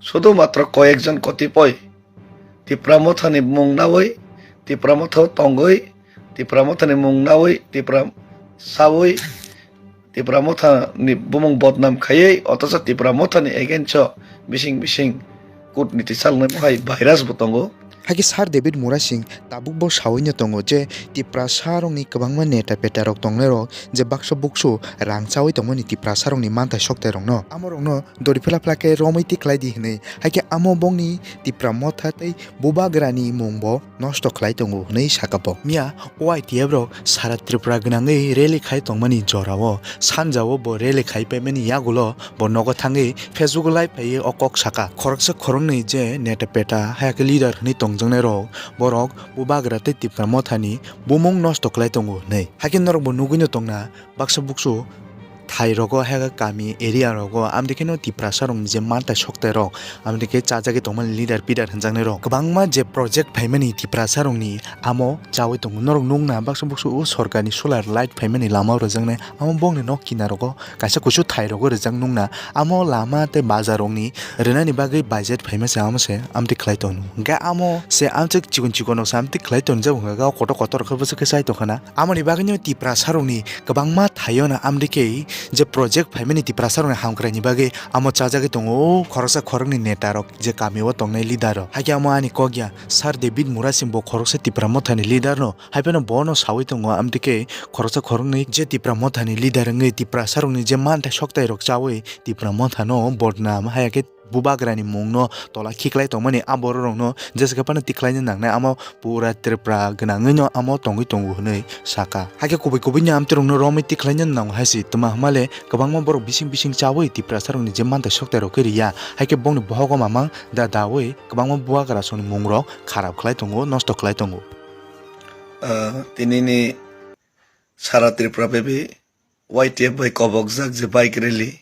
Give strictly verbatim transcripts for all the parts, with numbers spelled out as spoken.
Sudu matro koyekjon kotipoi Tipra Mothani mung nawi, Tipra Mothao tongwi, Tipra Mothani mung nawi, Tipra sawi, Tipra Mothani bumung bodnam khaiwi, otosa Tipra Mothani against o bising bising kutniti salnai mohai virus bo tongo. Hakhe Sir David Murasing tabukbo sawino tongo je Tiprasarokni kwbangma neta petarok tongnairok je baksa buksu rang chawi tongmani Tiprasarokni manthai soktairokno. Amorokno dori phila phila khe romwi tikhlai di hwnwi. Hakhe amo bongni Tipra Motha tei Bubagrani mungbo nosto khlai tongo hwnwi saka bo. Miya Y T F rok sara Tripura gwnangwi rally khai tongmani jorao sanjao bo rally khai paimani yagulo bo nogo thangwi Facebook live phaiwi o kok saka. Khoroksa khoroknwi je neta peta hayakhe leader hwnwi tongjaknairok borok Bubagra tei Tipra Mothani bumung nosto khlai tongo hwnwi. Hakhe norokbo nugwino tongna baksa buksu thai rogo, hega kami area rogo, amtwi kheno Tiprasa rokni je mantai soktai rok, amtwi khe chajagwi tongmani leader pider hwnjaknai rok, kwbangma je project phaimani Tiprasa rokni amo chawi tongo. Norok nukna baksa buksu o sorkarni solar light phaimani lama o rwjaknai, amo bongni nok kinarogo kaisa kusu thai rogo rwjak nukna, amo lama tei bazar rokni rwnani bagwi budget phaima se amo se amtwi khlai tongo. Hwnkhe amo se amtwi chikon chikon rok se amtwi khlai tonjak, hwnkhe o kotor kotor khe bwswk khe chai tongkha na. Amoni bagwino Tiprasa rokni kwbangma thaio no amtwi khe je project phaimani Tiprasa rokni hamkraini bagwi amo chajagwi tongo o khoroksa khoroknwi neta rok je kami o tongnai leader rok. Hakhe amo ani kok ya Sir David Murasing bo khoroksa Tipra Mothani leader no, hai phano bono sawi tongo amtwi khe khoroksa khoroknwi je Tipra Mothani leader wngwi Tiprasa rokni je manthai soktai rok chawi Tipra Mothano bodnam haya khe Bubagrani mungno tola khiklai tongmani a bororokno jesa khe phano tikhlaina nangnai, amo pura Tripura gwnangwino amo tongwi tongo hwnwi saka. Hakhe kubui kubuini amtwirokno romwi tikhlaina nango hai se twma hwnmale kwbangma borok bising bising chawi Tiprasarokni je manthai soktairok khe riya, hakhe bongni bohogo mamang da dawi kwbangma Bubagrasongni mungrok kharap khlai tongo, nosto khlai tongo. Ah, tinini sara Tripura bebi Y T F bai kobokjak je bike rally,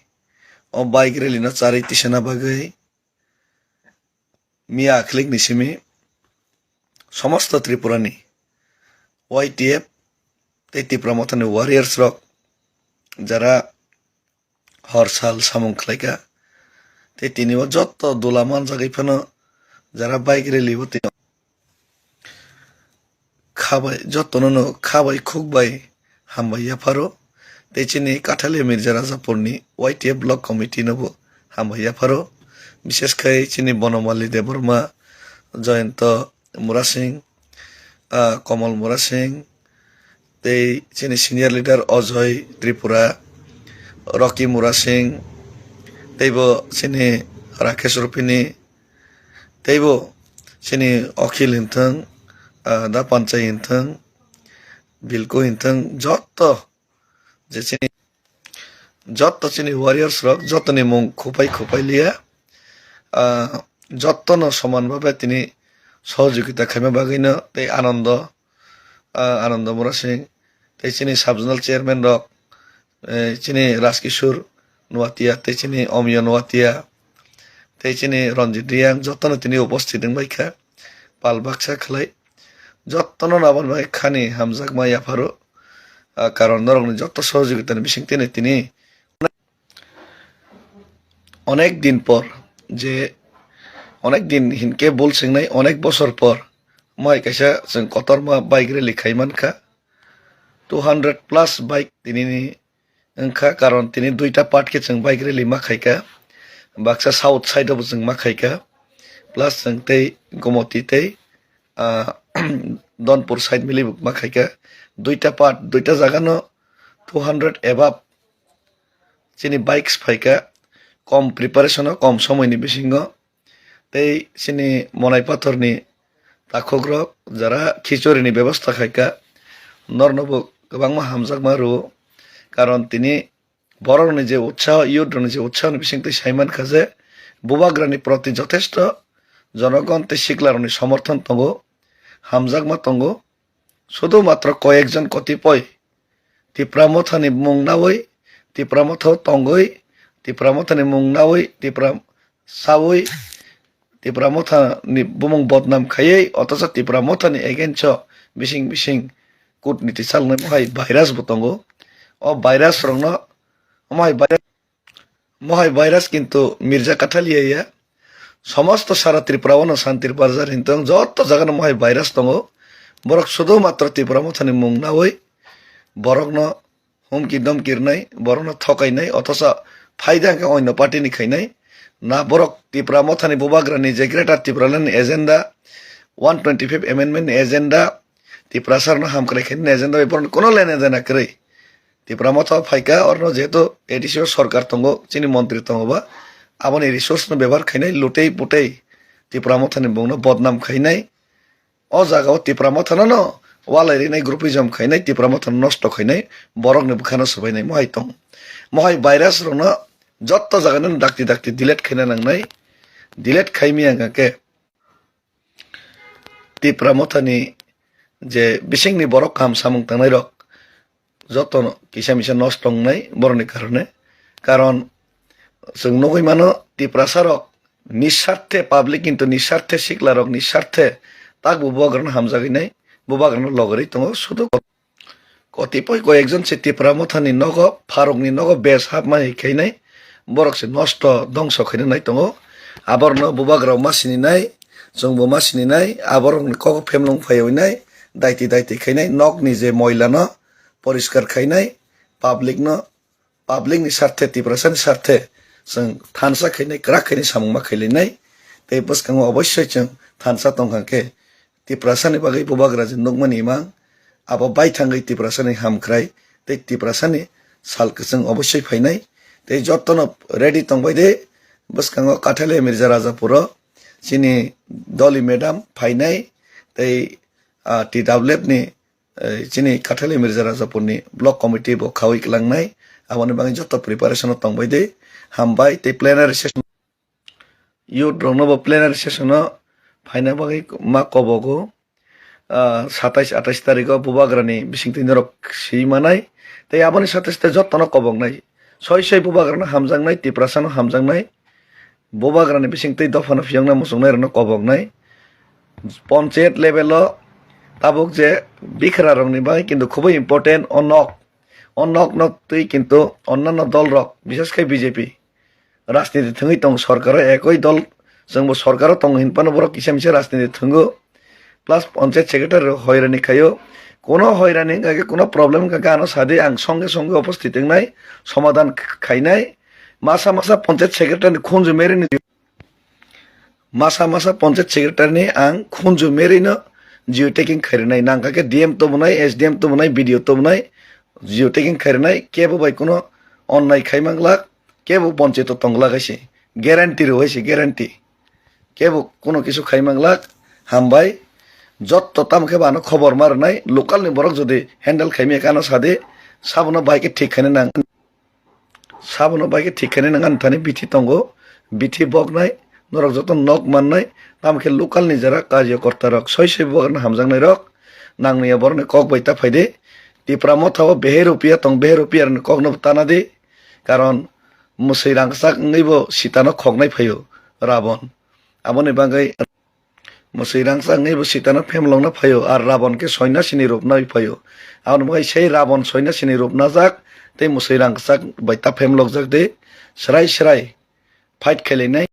o bike rally no charwi tisana bagwi miya akhlikni simi somosto Tripurani Y T F tei Tipra Mothani warriors rok jara hor sal samung khlaikha, tei tini o jotto dula manjagwi phano jara bike rally o tini khabai, jotono no khabai khukbai hambai yapharo. Tei chini Kathalia Mirja Rajapurni Y T F Block Committee no bo hambai yapharo. Bishesh khai chini Bonomali Debbarma, Jayanta Murasing, ah, Komal Murasing, tei chini senior leader Ajoy Tripura, Rocky Murasing, tei bo chini Rakesh Rupini, tei bo chini Akhil hinthang, ah, Da Panchai hinthang, Bilku hinthang, jotto je chini, jotto chini warriors rok, jottoni mung khupai khupai liya, ah, jottono soman bhabe tini sohojogita khaima bagwino tei Anando, ah, Anando Murasing, tei chini sub zonal chairman rok, eh, chini Rajkishore Noatia, tei chini Omiyo Noatia, tei chini Ranjit Reang, jottono tini uposthit wngbaikha, pal baksa khlai, jottono nabani bai khani hamjakma yapharo, ah, karon norokni jotto sohojogitani bisingtwi tini onek din por, je onek din hinkhe bul singnai, onek bosor por, mai kaisa chwng kotorma bike rally khai mankha, two hundred plus bike tinini wngkha, karon tini duita part khe chwng bike rally ma khaikha, baksa south side o bo chwng ma khaikha, plus chwng tei Gomoti tei, ah, Donpur side mili bo ma khaikha, duita part, duita jaga no two hundred above chini bikes phaikha, kom preparation o, kom somoi ni bisingo, tei chini Monai Pathor ni takhukrok jara khichuri ni bebosta khaikha, norno bo kwbangma hamjakma rwo, karon tini borok ni je utsaho, youth rok ni je utsaho ni bisingtwi saimankha je Bubagra ni proti jothesto jonogon tei sikla rok ni somorthon tongo, hamjakma tongo, sudu matro koyekjon kotipoi Tipra Mothani mung nawi, Tipra Mothao tongwi, Tipra Mothani mung nawi, Tipra sawi, Tipra Mothani bumung bodnam khaiwi, otosa Tipra Mothani against o bising bising kutniti salnai mohai virus bo tongo. O virus rokno, mohai virus, mohai virus kintu Mirja Kathalia ya, Somosto sara Tripura o no santir barjar hintong, joto jaga no mohai virus tongo. Borok sudu matro Tipra Mothani mung nawi borok no humki domki rwnai, borok no thokainai, othosa phaida hwnkhe oino party ni khainai. Na borok Tipra Mothani bubagra ni je Greater Tipraland ni agenda, one twenty-fifth amendment ni agenda, Tiprasa rok no hamkrai khainani agenda bai borok ni kono lena dena kwrwi. Tipra Motha phaikha, orno jehetu A D C o sorkar tongo, chini montri tongo ba, aboni resource no bebohar khainai, lutei putei Tipra Mothani bungno bodnam khainai. O jaga o Tipra Mothano no walai rinai, groupism khainai, Tipra Mothano nosto khainai, borokni bwkhano swbainai mohai tong. Mohai virus rokno jotto jaga no dakti dakti delete khaina nangnai. Delete khaimya hwnkha khe Tipra Mothani je bisingni borok kaham samung tangnairok jotono kisa misa nosto wngnai borokni karone. Karon chwng nugwi mano, Tiprasa rok nisarthe public, kintu nisarthe sikla rok nisarthe takbo bubagrano hamjagwi nai, bubagrano logorwi tongo. Sudu kotipoi koi ekjon se Tipra Mothani nogo, Pharukni nogo bes hapma hai khainai, borok se nosto dongso khaina nai tongo. Aborno bubagrao ma sininai, chwngbo ma sininai, aborokni kogo phemlong phaiwi nai, daiti daiti khainai, nokni je moilano poriskar khainai, public no, public ni sarthe, Tiprasa ni sarthe chwng thansa khainai, kwrak khainai samung ma khailainai. Tei bwskango obossoi chwng thansa tongkha khe Tiprasa ni bagwi bubagra je nukmani imang, abo baithangwi Tiprasa ni hamkrai tei Tiprasa ni sal kwchwng obossoi phainai. Tei jotono ready tongbai de, bwskango Kathale Mirza Rajapuro chini Doli madam phainai, tei, ah, T W F ni eh, chini Kathali Mirza Rajapurni block committee bo khawi klangnai, aboni bagwi joto preparation o tongbai de, hambai tei plenary session, youth rokno bo plenary session o phaina bagwi ma kobogo, ah, satais atais tarikh o bubagrani bisingtwi norok swi manai, tei aboni satais tei jotono koboknai, soi soi bubagrano hamjaknai, Tiprasano hamjaknai, bubagrani bisingtwi dophano phiyoknai, muchungnai rokno koboknai. Ponchayat level o tabuk je bikhra rokni bagwi kintu khubui important o nok. O nok nok twi kintu onnano dol rok, bishesh khe B J P rajniti thwngwi tong, sorkaro ekoi dol, chwngbo sorkaro tongo hinphano borok kisa misa rajniti thwngo. Plus ponchayat secretary rok hoirani khaio. Kuno hoirani wngkha khe, kuno problem wngkha khe ano sadi, ang songe songe uposthit wngnai, somadhan khainai. Masa masa ponchayat secretary ni khunju meri ni, masa masa ponchayat secretary ni ang khunju meri no geotagging khairinai, nangkha khe D M tubunai, S D M tubunai, B D O tubunai, geotagging khairinai, kebo bai kuno onnai khai manglak, kebo ponchayat o tongglak hai se guarantee rw hai se guarantee. Kebo kuno kisu khai manglak, hambai. Jotto tamo khe bo ano khobor ma rwnai, local ni borok jodi handle khai maya khe ano sadi, sabono bai khe thik khaina nang, sabono bai khe thik khaina nang ani thani bithi tongo, bithi boknai, norok joto nok mannai, tamo khe local ni jara karyakarta rok soi soi bubagrano hamjaknai rok, nangniya borokni kok bai ta phai di. Tipra Motha o behe rupiya tong, behe rupiya rokni kokno bo tana di, karon mwswi rangchak wngwi bo Sitano khoknai phaio Rabon. Aboni bagwi mwswi rangchak wngwi bo Sitano phemlokna phaio, ar Rabon khe soinasini rupnai phaio. Aboni bagwi sei Rabon soinasini rupnajak tei mwswi rangchak bai ta phemlokjak de, srai srai fight khailainai.